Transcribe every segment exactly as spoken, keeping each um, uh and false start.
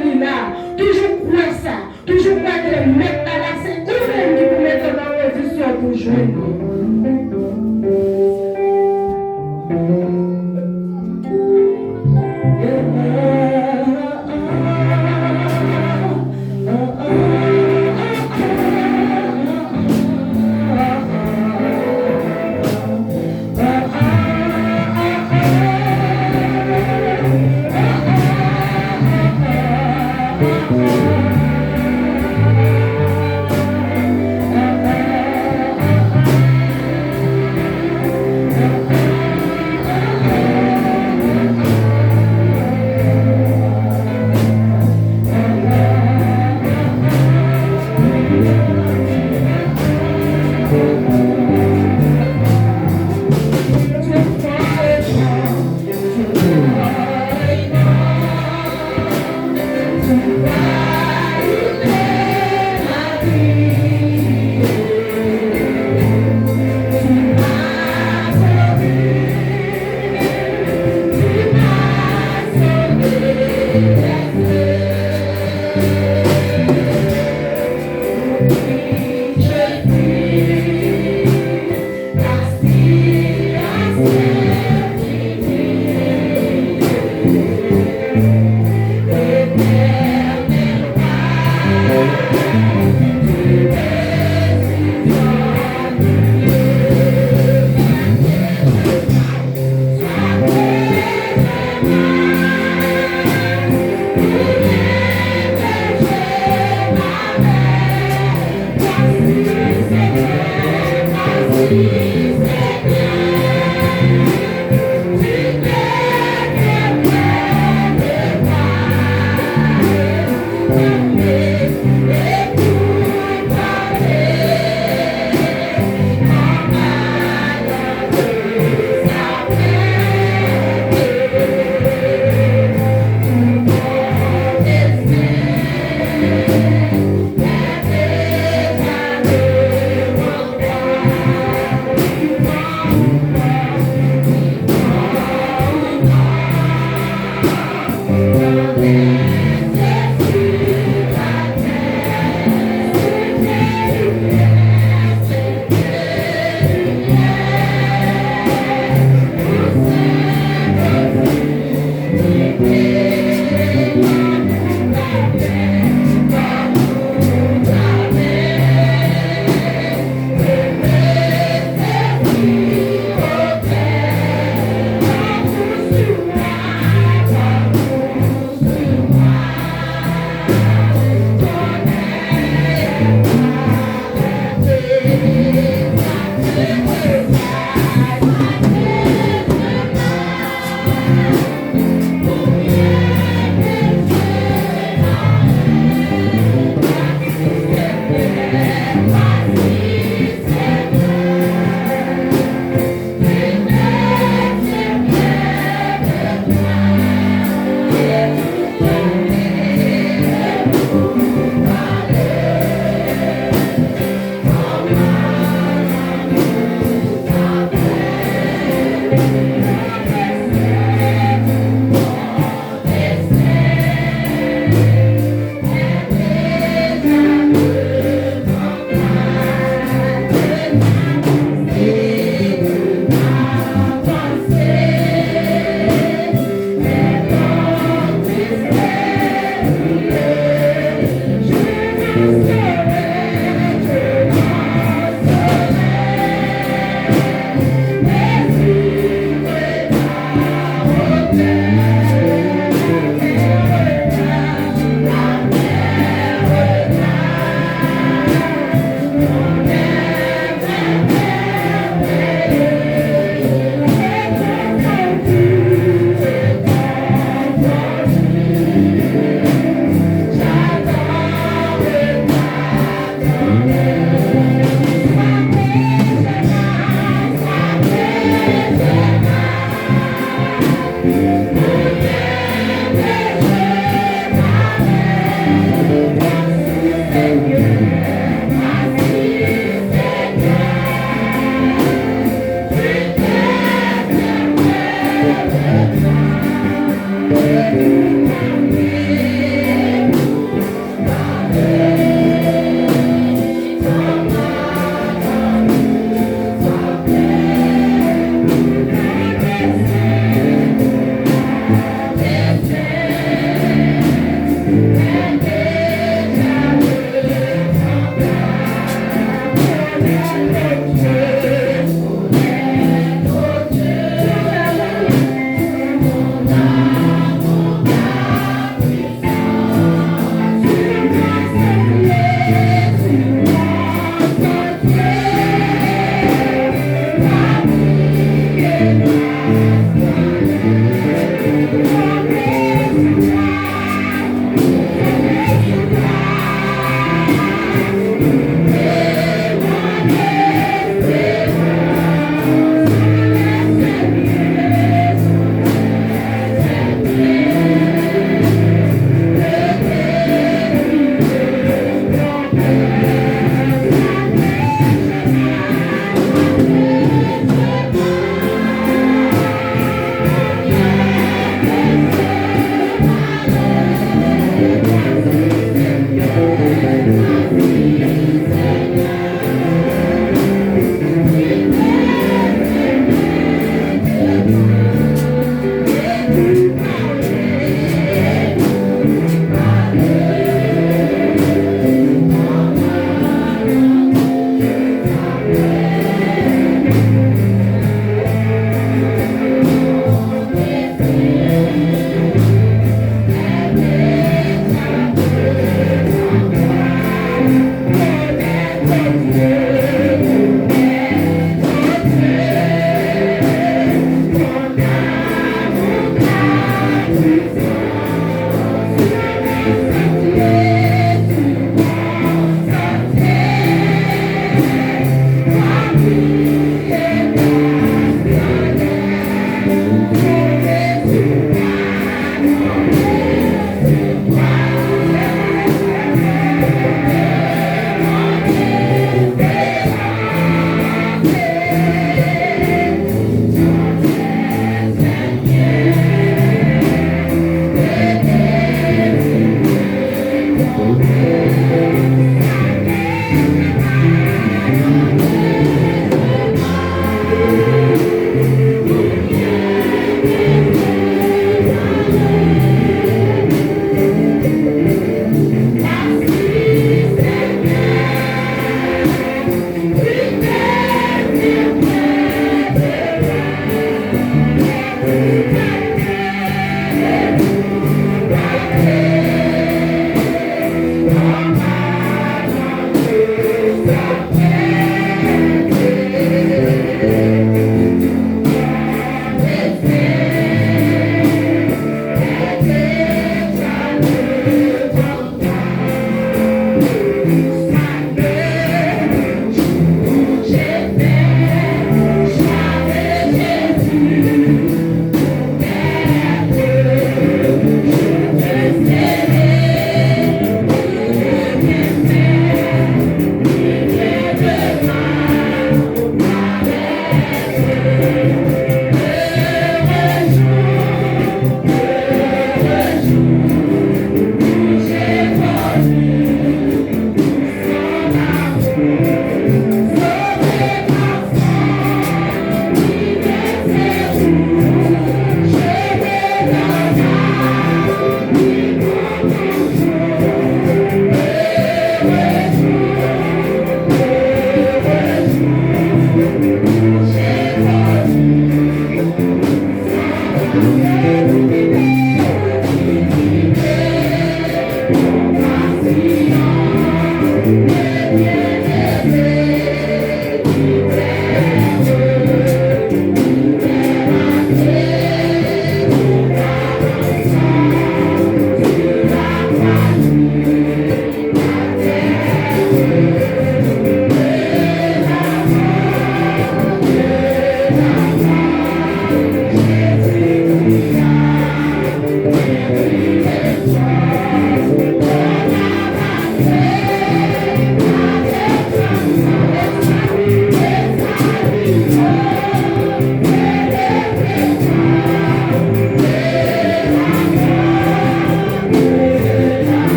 li la. Toujou kwè sa. Toujou kwè ke Mèt la la, se ou menm ki pou mete w nan pozisyon pou jwenn li.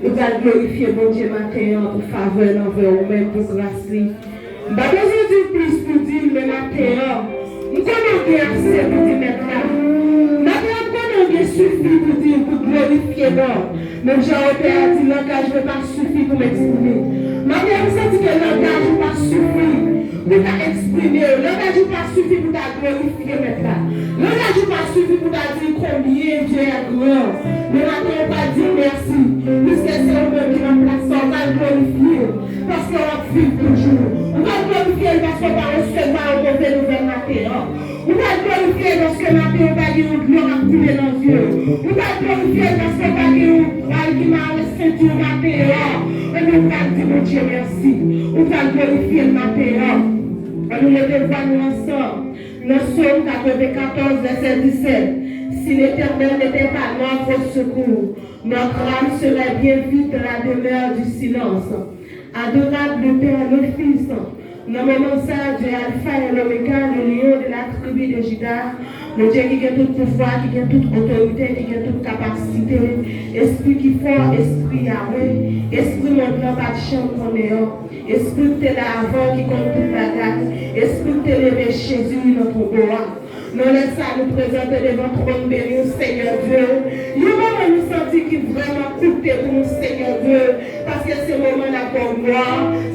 Nou pral glorifye Bondye maten an pou favè l anvè ou menm, pou gras li. M pa bezwen di w plis pou di l, men maten an, m konnen w gen ase pou di Mèt la. Maten an, m konnen w gen sifi pou di l, pou glorifye non. Menm jan otè a di, langaj mwen pa sifi pou m eksprime. Maten an, m santi ke langaj ou pa sifi pou ta eksprime w. Langaj ou pa sifi pou ta glorifye Mèt la. Langaj ou pa sifi pou ta di konbyen Dye a gran. Men maten an, ou pral di l mèsi. Piske se ou menm ki nan plas sa, ou pral glorifye l. Paske w ap viv toujou. Ou pral glorifye l paske w pa resevwa yon move nouvèl maten an. Ou pral glorifye l paske maten an pa gen yon dlo k ap koule nan zye w. Ou pral glorifye l paske pa gen yon bal ki mare senti w maten an. Ebyen, ou pral di Bondye mèsi. Ou pral glorifye l maten an. Ann nou leve vwa nou ansanm. Nan Sòm katrevenkatòz, vèsè disèt. Si l'Éternel n'était pas notre secours, notre âme serait bien vite dans la demeure du silence. Adorable le Père, le Fils, nan moman sa, Dye Alfa e Lomega, le Lion de la tribu de Juda, Bondye ki gen tout pouvwa, ki gen tout otorite, ki gen tout kapasite, Espri ki fò, Espri Yawe, Espri mond lan pa t janm konnen an, Espri k te la avan, ki konn tout bagay, Espri k te leve Jezi nan tonbo a. Nan lè sa, nou prezante devan twòn beni w, Senyè Dye. Yon moman nou santi ki vrèman koute pou nou, Senyè Dye, paske se moman n ap ba w glwa,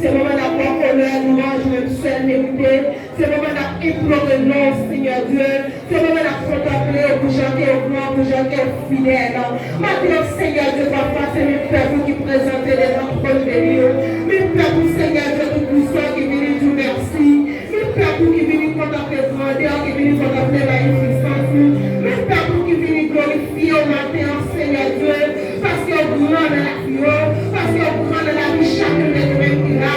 se moman n ap ba w onè, louwanj, ou menm sèl merite, se moman n ap enplore non w, Senyè Dye, se moman n ap kontanple w pou jan ke w gran, pou jan ke w fidèl. Maten an, Senyè Dye, pafwa se men pèp ou ki prezante devan twòn beni w, men pèp ou, Senyè Dye Toupuisan, ki vini di w mèsi. Men pèp ou ki vini kontanple grandè, ki vini kontanple mayifisans ou. Men pèp ou ki vini glorifye w maten an, Senyè Dye, paske w gran nan lavi yo, paske w gran nan lavi chak youn de nou menm ki la.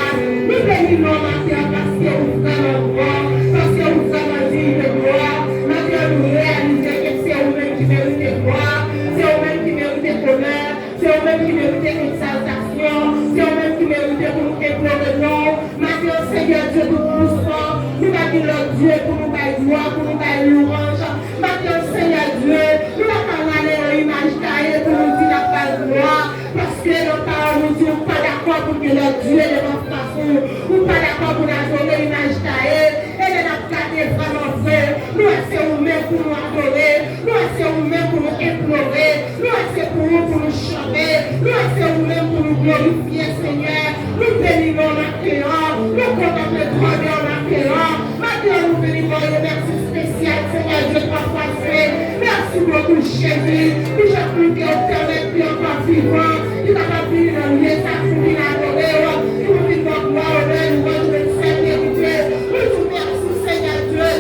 Nou beni non w maten an, paske ou vrèman gran, paske ou vrèman diy de glwa. Maten an, nou reyalize ke se ou menm ki merite glwa, se ou menm ki merite onè. Se ou menm ki merite egzaltasyon. Se ou menm ki merite pou nou enplore non w. Maten an, Senyè Dye Toupuisan, nou pa gen lòt dye pou nou bay glwa, pou nou bay louwanj. Maten an, Senyè Dye, nou pa ka rale yon imaj taye pou nou di n ap ba l glwa. Paske nan pawòl ou di ou pa dakò pou gen lòt dye devan fas ou. Ou pa dakò pou n adore imaj taye. E lè n ap gade vrèman vre, nou wè se ou menm pou nou adore, nou wè se ou menm pou nou enplore, nou wè se pou ou pou nou chante, nou wè se ou menm pou nou glorifye, Senyè. Nou beni non w maten an, nou kontanple grandè w maten an. Maten an, nou vini ba w yon mèsi espesyal, Senyè Dye, pafwa se. Mèsi bokou, Jezi, pou jan ke w pèmèt li ankò vivan, li kapab vini nan lye sa pou vin adore w, pou vin ba w glwa, onè, louwanj, respè, verite. Nou di w mèsi, Senyè Dye,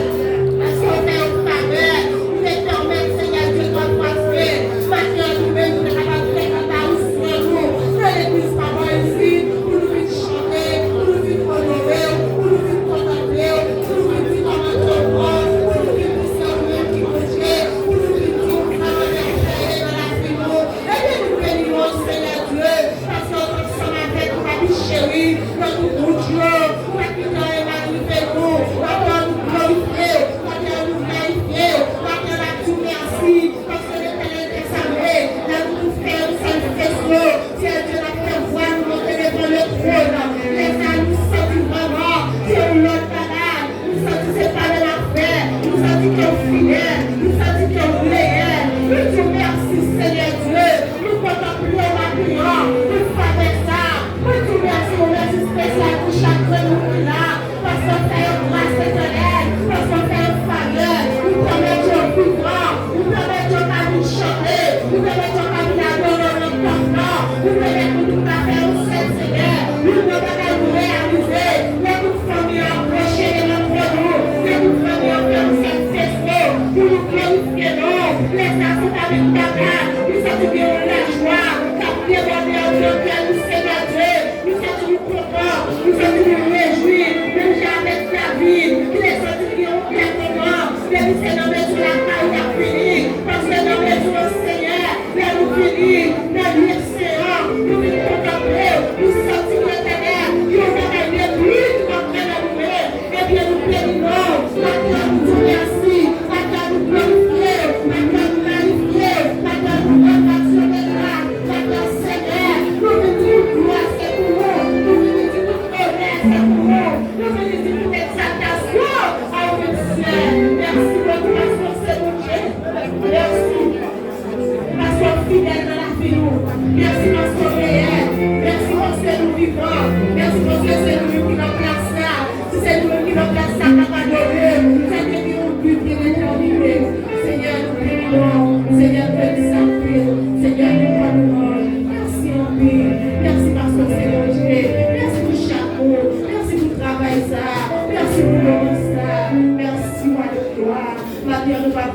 paske w fè yon favè, ou te pèmèt, Senyè Dye, pafwa se, maten an, nou menm, nou te kapab fè kanta ou swen nou nan legliz pa bò isit, pou nou vin chante, pou nou vin onore w, pou nou vin kontanple w, pou nou vin di kòman ke w bon, pou nou vin di se ou menm ki Bondye, pou nou vin di w vrèman mèvèye nan lavi nou. Ebyen, nou beni non w, Senyè Dye, paske w t ansanm avèk nou, papi cheri, nan tout wout yo. Ou pa t kite anyen mal rive nou. Maten an, nou glorifye w. Maten an, nou magnifye w. Maten an, n ap di w mèsi. Paske Letènèl te sanble, lè nou tou fè yon sèl feso, Seyè Dye, n ap fè vwa nou monte devan le twòn. Lè sa a, nou santi vrèman se yon lòt bagay. Nou santi se pa menm afè. Nou santi ke w fidèl. Nou santi ke w reyèl. Nou di w mèsi, Seyè Dye. Nou kontanple w maten an pou favè sa a. Mwen di w mèsi, yon mèsi espesyal pou chak grenn moun ki la. Paske w fè yo gras, Letènèl, paske w fè yo favè, ou pèmèt yo vivan, ou pèmèt yo ka vin chante, ou pèmèt yo ka vin adore w nan tanp lan, ou pèmèt nou tout ka fè yon sèl Senyè. Yon bon bagay nou reyalize, lè tout fanmi an pwoche devan twòn ou, lè tout fanmi an fè yon sèl festo pou nou glorifye non w. Lè sa a, se pa menm bagay, nou santi gen yon lajwa k ap debòde anndan kè nou, Senyè Dye. Nou santi nou kontan, nou santi nou rejwi, menm jan avèk David, ki te santi l gen yon kè kontan, depi se nan mezon lakay ou y ap vini, paske nan mezon an, Senyè, lè nou vini nan lye sen an, nou vin kontanple w, nou santi Letènèl, gen yon bagay de plis k ap fè nan nou menm. Ebyen, nou beni non w, maten an nou di w mèsi, maten an nou glorifye w, maten an nou magnifye w, maten an nou rann w aksyon de gras, maten an, Senyè,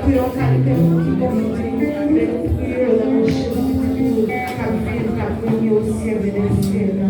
Pou yon kalite moun ki bon Bondye, men nou priye w nan non Jezi Kris k ap viv, k ap renye o syèl e nan syèl la.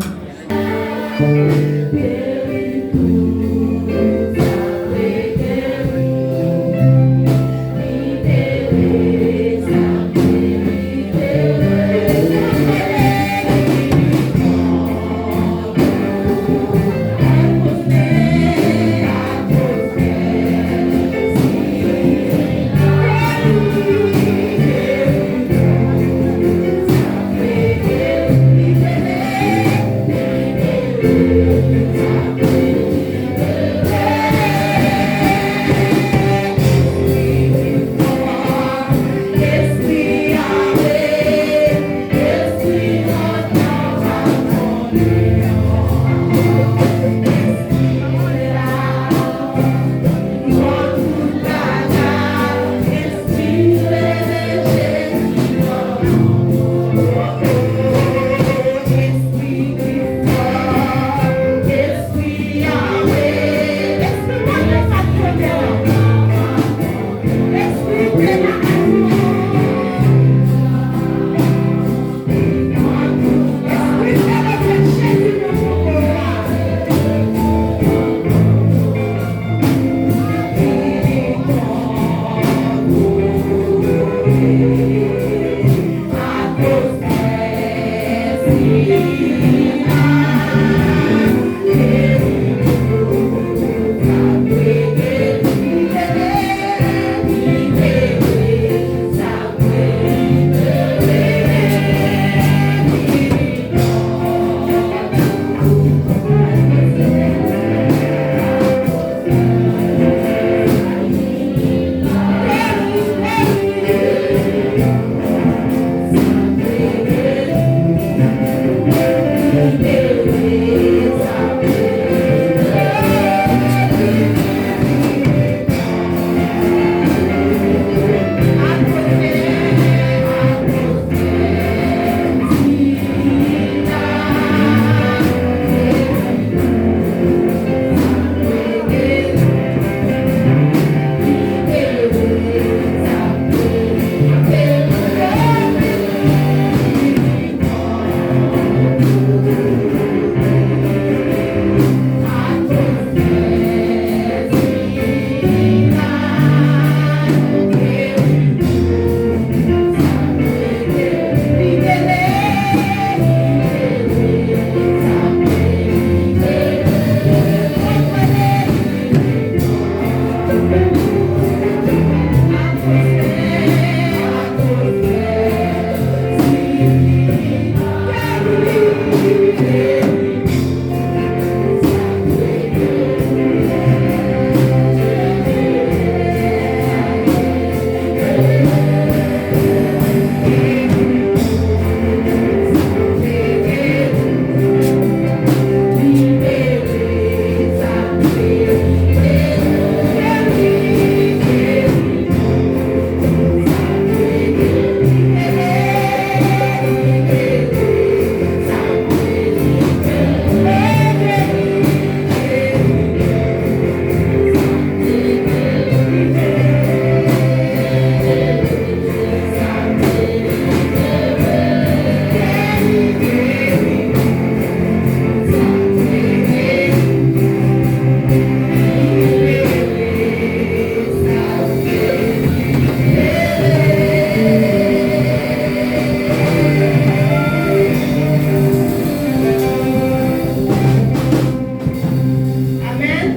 Amèn.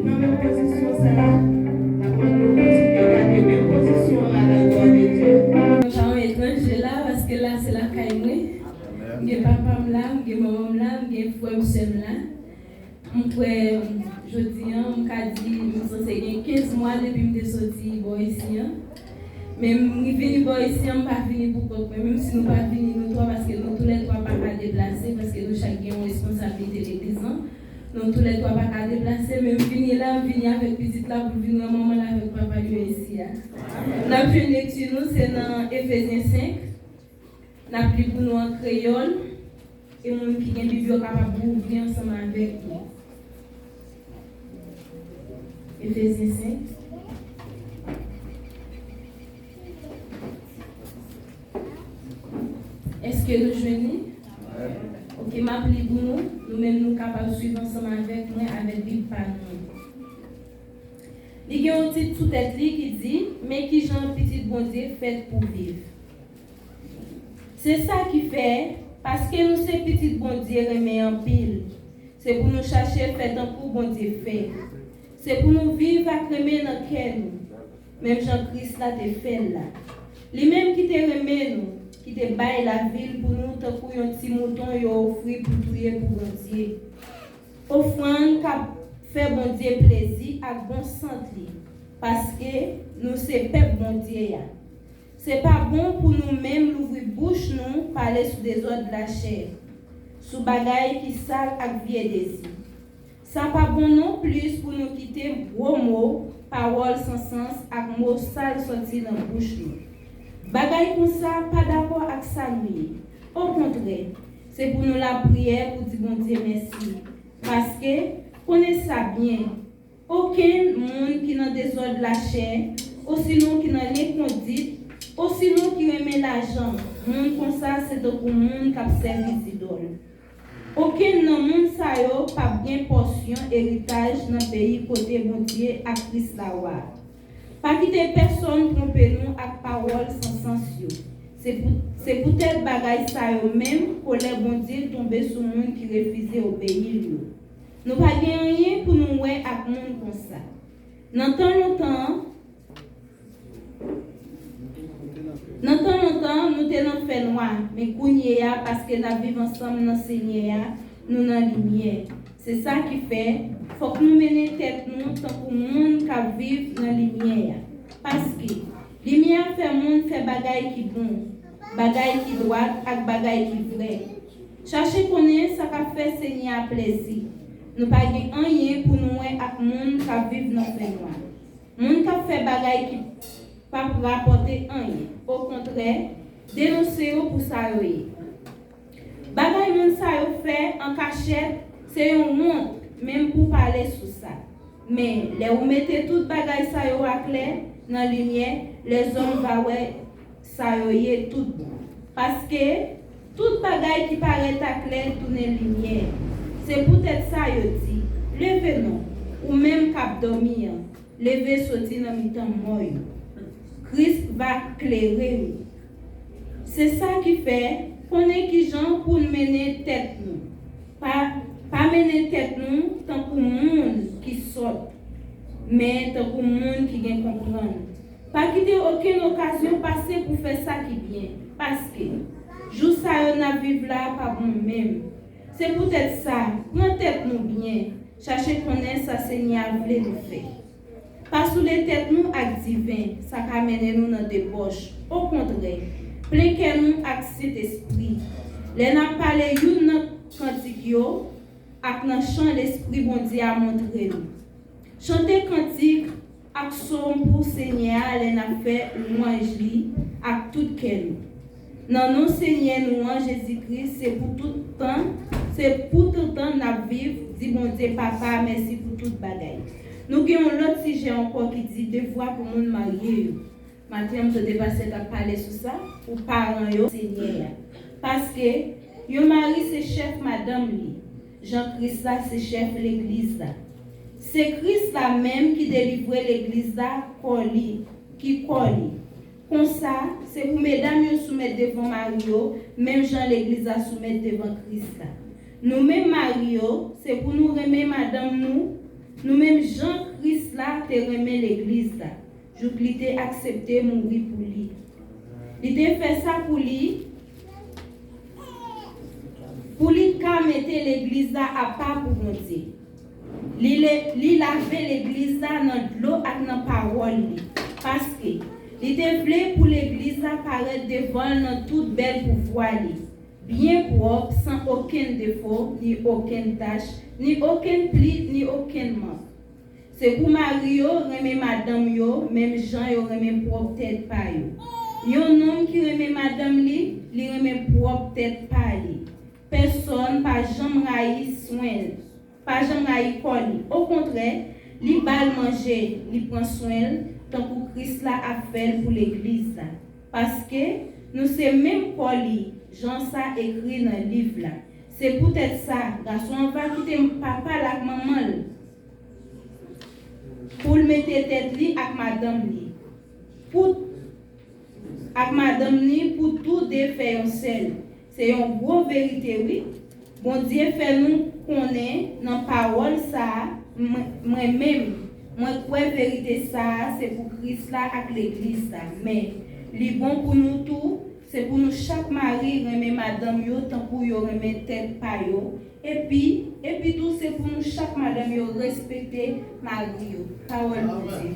Nan menm pozisyon sa a, n ap mande w kontinye gade menm pozisyon an a la glwa de Dye. Mwen pa yon etranje la, paske la se lakay mwen. M gen papa m la, m gen manman m la, m gen frè m, sè m la. M kwè, jodi a, m ka di, m sanse gen kenz mwa depi m te soti bò isi a. Men m vini bò isi a, m pa vini pou kont mwen, menm si nou pa vini nou twa, paske nou toulètwa pa ka deplase, paske nou chak gen yon responsablite legliz lan. Nou toulètwa pa ka deplase, men m vini la, m vini avèk pitit la pou l vin wè manman l avèk papa l yo isi a. N ap jwenn lekti nou, se nan Efezyen senk. N ap li pou nou an kreyòl, e moun ki gen Bib yo kapab ouvri ansanm avèk nou. Efezyen senk. Èske nou jwenn li? Ok, m ap li pou nou. Nou menm, nou kapab swiv ansanm avèk mwen avèk Bib pa nou. Li gen yon tit sou tèt li ki di, Men ki jan pitit Bondye fèt pou viv. Se sa ki fè, paske nou se pitit Bondye renmen anpil, se pou nou chache fè tankou Bondye fè. Se pou nou viv ak renmen nan kè nou, menm jan Kris la te fè l la. Li menm ki te renmen nou, ki te bay lavi l pou nou tankou yon ti mouton yo ofri pou touye pou Bondye. Ofrann k ap fè Bondye plezi ak bon sant li, paske nou se pèp Bondye a. Se pa bon pou nou menm louvri bouch nou pale sou dezòd lachè, sou bagay ki sal ak vye dezi. Sa pa bon nonplis pou nou kite gwo mo, pawòl san sans ak mo sal sòti nan bouch nou. Bagay konsa pa dakò ak sa nou ye. Okontrè, se pou nou lapriyè pou di Bondye mèsi. Paske, konnen sa byen, okenn moun ki nan dezòd lachè, osinon ki nan lenkondit, osinon ki renmen lajan, moun konsa se tankou moun k ap sèvi zidòl. Okenn nan moun sa yo p ap gen pòsyon eritaj nan peyi kote Bondye ak Kris la wa. Pa kite pèsonn twonpe nou ak pawòl san sans yo. Se pou, se poutèt bagay sa yo menm kolè Bondye tonbe sou moun ki refize obeyi l yo. Nou pa gen anyen pou nou wè ak moun konsa. Nan tan lontan an, nan tan lontan an, nou te nan fènwa, men kounye a, paske n ap viv ansanm nan Senyè a, nou nan limyè. Se sa ki fè, fòk nou mennen tèt nou tankou moun k ap viv nan limyè a. Paske, limyè a fè moun fè bagay ki bon, bagay ki dwat ak bagay ki vrè. Chache konnen sa k ap fè Senyè a plezi. Nou pa gen anyen pou nou wè ak moun k ap viv nan fènwa. Moun k ap fè bagay ki p ap rapòte anyen. Okontrè, denonse yo pou sa yo ye. Bagay moun sa yo fè an kachèt se yon wont menm pou pale sou sa. Men, lè ou mete tout bagay sa yo aklè nan limyè, lèzòm va wè sa yo ye tout bon. Paske, tout bagay ki parèt aklè tounen limyè. Se poutèt sa yo di, Leve non, ou menm k ap dòmi an, leve soti nan mitan mò yo. Kris va klere nou. Se sa ki fè, konnen ki jan pou n mennen tèt nou. Pa, pa mennen tèt nou tankou moun ki sòt, men tankou moun ki gen konprann. Pa kite okenn okazyon pase pou fè sa ki byen, paske jou sa yo n ap viv la pa bon menm. Se poutèt sa, pran tèt nou byen, chache konnen sa Senyè a vle nou fè. Pa soule tèt nou ak diven, sa ka mennen nou nan debòch. Okontrè, plen kè nou ak Sentespri. Lè n ap pale youn nan kantik yo ak nan chan Lespri Bondye a montre nou. Chante kantik ak sòm pou Senyè a lè n ap fè lwanj li ak tout kè nou. Nan non Senyè nou an, Jezi Kris, se pou tout tan, se pou tout tan n ap viv, di Bondye Papa mèsi pou tout bagay. Nou gen yon lòt sijè ankò ki di devwa pou moun marye yo. Maten an, m tande pastè t ap pale sou sa, pou paran yo, Senyè a. Paske, yon mari se chèf madanm li, jan Kris la se chèf legliz la. Se Kris la menm ki delivre legliz la, kò li, ki kò li. Konsa, se pou medam yo soumèt devan mari yo, menm jan legliz la soumèt devan Kris la. Nou menm mari yo, se pou nou renmen madanm nou, nou menm jan Kris la te renmen legliz la, jouk li te aksepte mouri pou li. Li te fè sa pou li, pou li ka mete legliz la apa pou Bondye. Li le-, li lave legliz la nan dlo ak nan pawòl li, paske li te vle pou legliz la parèt devan l nan tout bèl pouvwa li, byen pwòp, san okenn defo, ni okenn tach, ni okenn pli, ni okenn mank. Se pou mari yo renmen madanm yo menm jan yo renmen pwòp tèt pa yo. Yon nonm ki renmen madanm li, li renmen pwòp tèt pa li. Pèsonn pa janm rayi swen l, pa janm rayi kò li. Okontrè, li ba l manje, li pran swen l, tankou Kris la ap fè l pou legliz la. Paske, nou se menm kò li, jan sa ekri nan liv la. Se poutèt sa, gason an va kite papa l ak manman l pou l mete tèt li ak madanm li, pou ak madanm li pou tou de fè yon sèl. Se yon gwo verite, wi. Bondye fè nou konnen nan pawòl sa a, mwen, mwen menm, mwen kwè verite sa a se pou Kris la ak legliz la. Men, li bon pou nou tou, se pou nou chak mari renmen madanm yo tankou yo renmen tèt pa yo, epi, epi tou se pou nou chak madanm yo respekte mari yo. Pawòl Bondye.